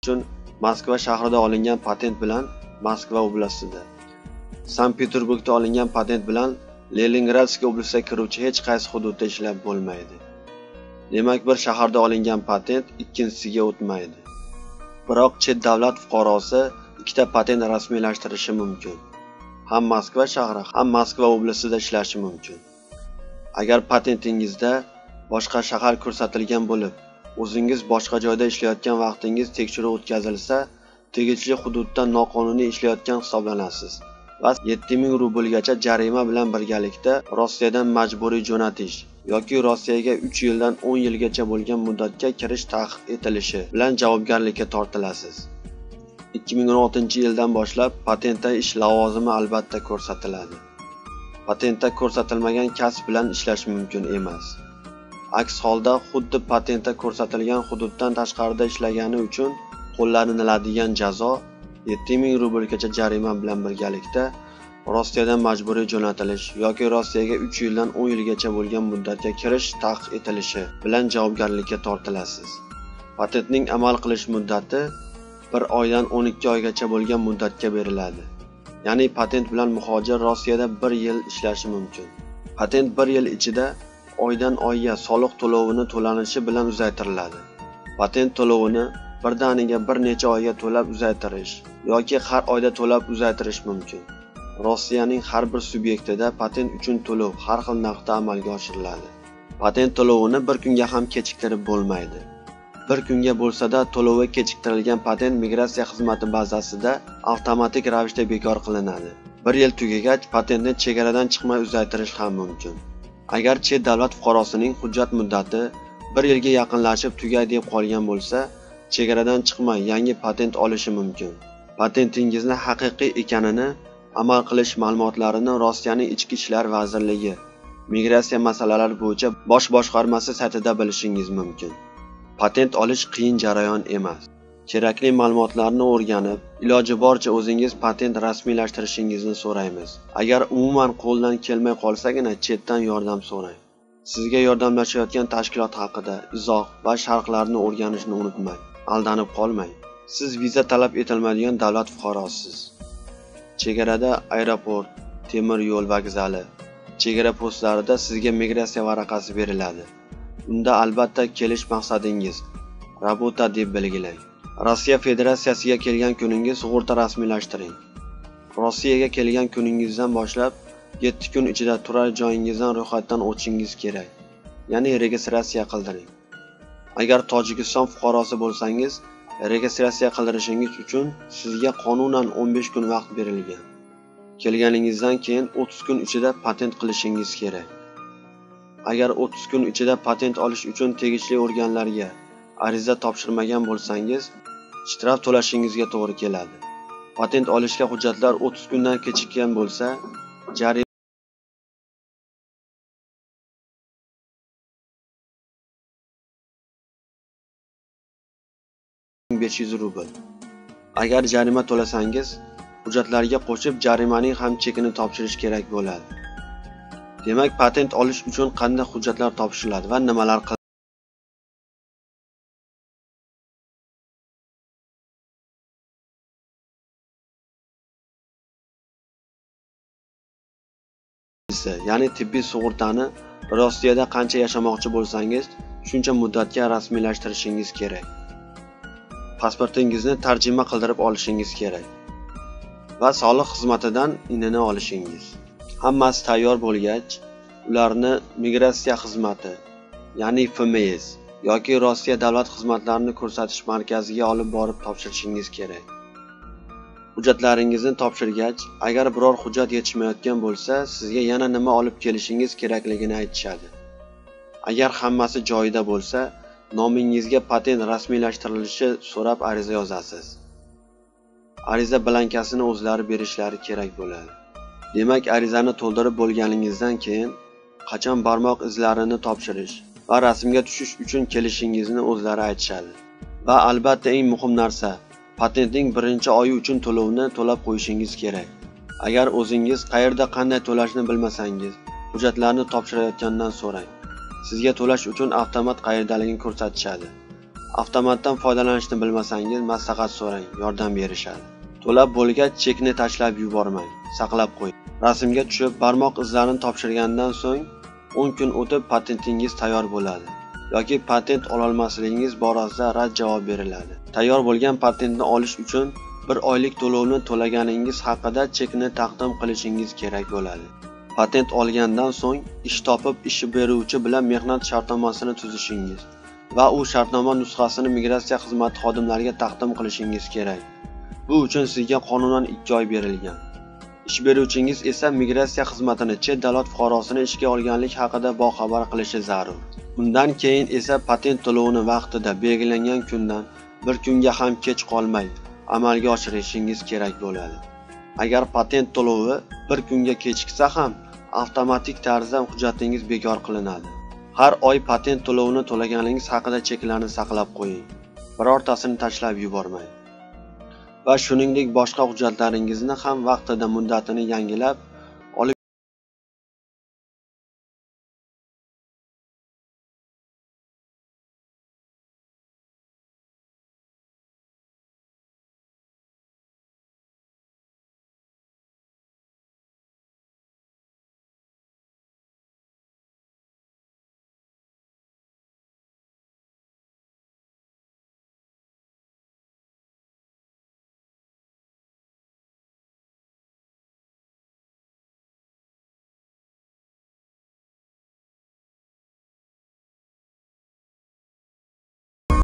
uchun Moskva shahrida olingan patent bilan Moskva oblastida, Sankt-Peterburgda olingan patent bilan Leningradskiy oblastga kiruvchi hech qaysi hududda ishlab bo'lmaydi. Demak, bir shaharda olingan patent ikkinchisiga o'tmaydi. Biroq chet davlat fuqarosi ikkita patent rasmiylashtirishi mumkin. Ham Moskva shahri, ham Moskva oblastida ishlashi mumkin. Agar patentingizda boshqa shahar ko'rsatilgan bo'lib, o'zingiz boshqa joyda ishlayotgan vaqtingiz tekshiruv o'tkazilsa, tegishli hududda noqonuniy ishlayotgan hisoblanasiz va 7000 rublgacha jarima bilan birgalikda Rossiyadan majburiy jo'natish yoki Rossiyaga 3 yildan 10 yilgacha bo'lgan muddatga kirish taqiq etilishi bilan javobgarlikka tortilasiz. 2016-yildan boshlab patentda ish lavozimi albatta ko'rsatiladi. Patentda ko'rsatilmagan kasb bilan ishlash mumkin emas. Aks holda xuddi patentda ko'rsatilgan hududdan tashqarida ishlagani uchun qo'llaniladigan jazo 7000 rublgacha jarima bilan birgalikda Rossiyadan majburiy jo'natilish yoki Rossiyaga 3 yildan 10 yilgacha bo'lgan muddatga kirish taqiq etilishi bilan javobgarlikka tortilasiz. Patentning amal qilish muddati 1 oydan 12 oygacha bo'lgan muddatga beriladi. Ya'ni patent bilan muhojir Rossiyada 1 yil ishlashi mumkin. Patent 1 yil ichida oydan oyga soliq to'lovini to'lanishi bilan uzaytiriladi. Patent to'lovini birdaniga bir necha oyga to'lab uzaytirish yoki har oyda to'lab uzaytirish mumkin. Rossiyaning har bir subyektida patent uchun to'lov har xil narxda amalga oshiriladi. Patent to'lovini bir kunga ham kechiktirib bo'lmaydi. Bir kunga bo'lsa-da to'lovi kechiktirilgan patent migratsiya xizmati bazasida avtomatik ravishda bekor qilinadi. 1 yil tugagach patentni chegaradan chiqmay uzaytirish ham mumkin. Agar chet davlat fuqarosining hujjat muddati 1 yilga yaqinlashib tugay deb qolgan bo'lsa, chegaradan chiqmay yangi patent olishi mumkin. Patentingizni haqiqiy ekanini amal qilish ma'lumotlarini Rossiyaning Ichki ishlar vazirligi migratsiya masalalari bo'yicha bosh boshqarmasi saytida bilishingiz mumkin. Patent olish qiyin jarayon emas. Kerakli ma'lumotlarni o'rganib, iloji boricha o'zingiz patent rasmiylashtirishingizni so'raymiz. Agar umuman qo'ldan kelmay qolsagina chetdan yordam so'rang. Sizga yordamlashayotgan tashkilot haqida izoh va sharhlarni o'rganishni unutmang. Aldanib qolmang. Siz viza talab etilmaydigan davlat fuqarosisiz. Chegarada aeroport, temir yo'l vokzali, chegara postlarida sizga migratsiya varaqasi beriladi. Unda albatta kelish maqsadingiz rabota deb belgilang. Rossiya Federatsiyasiga kelgan kuningiz sug'urta rasmiylashtiring. Rossiyaga kelgan kuningizdan boshlab 7 kun ichida turar joyingizdan ro'yxatdan o'tishingiz kerak. Ya'ni registratsiya qildiring. Agar Tojikiston fuqarosi bo'lsangiz, registratsiya qildirishingiz uchun sizga qonunan 15 kun vaqt berilgan. Kelganingizdan keyin 30 kun ichida patent qilishingiz kerak. Agar 30 kun ichida patent olish uchun tegishli organlarga ariza topshirmagan bo'lsangiz, shtraf to'lashingizga to'g'ri keladi. Patent olishga hujjatlar 30 kundan kechikkan bo'lsa, jarima 500 rubl. Agar jarima to'lasangiz, hujjatlarga qo'shib jarimaning ham chekini topshirish kerak bo'ladi. Demak, patent olish uchun qanday hujjatlar topshiriladi va nimalar qilinsa, ya'ni tibbiy sug'urtani Rossiyada qancha yashamoqchi bo'lsangiz, shuncha muddatga rasmiylashtirishingiz kerak. Pasportingizni tarjima qildirib olishingiz kerak va soliq xizmatidan INIni olishingiz. Hammasi tayyor bo'lgach, ularni migratsiya xizmati, ya'ni FMS yoki Rossiya davlat xizmatlarini ko'rsatish markaziga olib borib topshirishingiz kerak. Hujjatlaringizni topshirgach, agar biror hujjat yetishmayotgan bo'lsa, sizga yana nima olib kelishingiz kerakligini aytishadi. Agar hammasi joyida bo'lsa, nomingizga patent rasmiylashtirilishi so'rab ariza yozasiz. Ariza blankasini o'zlari berishlari kerak bo'ladi. Demak, arizani to'ldirib bo'lganingizdan keyin qachon barmoq izlarini topshirish va rasmga tushish uchun kelishingizni o'zlari aytishadi. Va albatta eng muhim narsa, patentning birinchi oyi uchun to'lovni to'lab qo'yishingiz kerak. Agar o'zingiz qayerda qanday to'lashni bilmasangiz, hujjatlarni topshirayotgandan so'rang. Sizga to'lash uchun avtomat qayerdaligini ko'rsatishadi. Avtomatdan foydalanishni bilmasangiz, maslahat so'rang, yordam berishadi. To'lab bo'lgach, chekni tashlab yubormang, saqlab qo'ying. Rasmga tushib, barmoq izlarini topshirgandan so'ng 10 kun o'tib patentingiz tayyor bo'ladi yoki patent ololmasligingiz borasida rad javob beriladi. Tayyor bo'lgan patentni olish uchun 1 oylik to'lovni to'laganingiz haqida chekni taqdim qilishingiz kerak bo'ladi. Patent olgandan so'ng ish topib, ish beruvchi bilan mehnat shartnomasini tuzishingiz va u shartnoma nusxasini migratsiya xizmati xodimlariga taqdim qilishingiz kerak. Bu uchun sizga qonunan 2 oy berilgan. Ish beruvchingiz esa migratsiya xizmatini chet davlat fuqarosini ishga olganlik haqida boxabar qilishi zarur. Undan keyin esa patent to'lovini vaqtida belgilangan kundan bir kunga ham kech qolmay amalga oshirishingiz kerak bo'ladi. Agar patent to'lovi bir kunga kechiksa ham avtomatik tarzda hujjatingiz bekor qilinadi. Har oy patent to'lovini to'laganingiz haqida cheklarni saqlab qo'ying. Birortasini tashlab yubormang. Va shuningdek boshqa hujjatlaringizni ham vaqtida muddatini yangilab,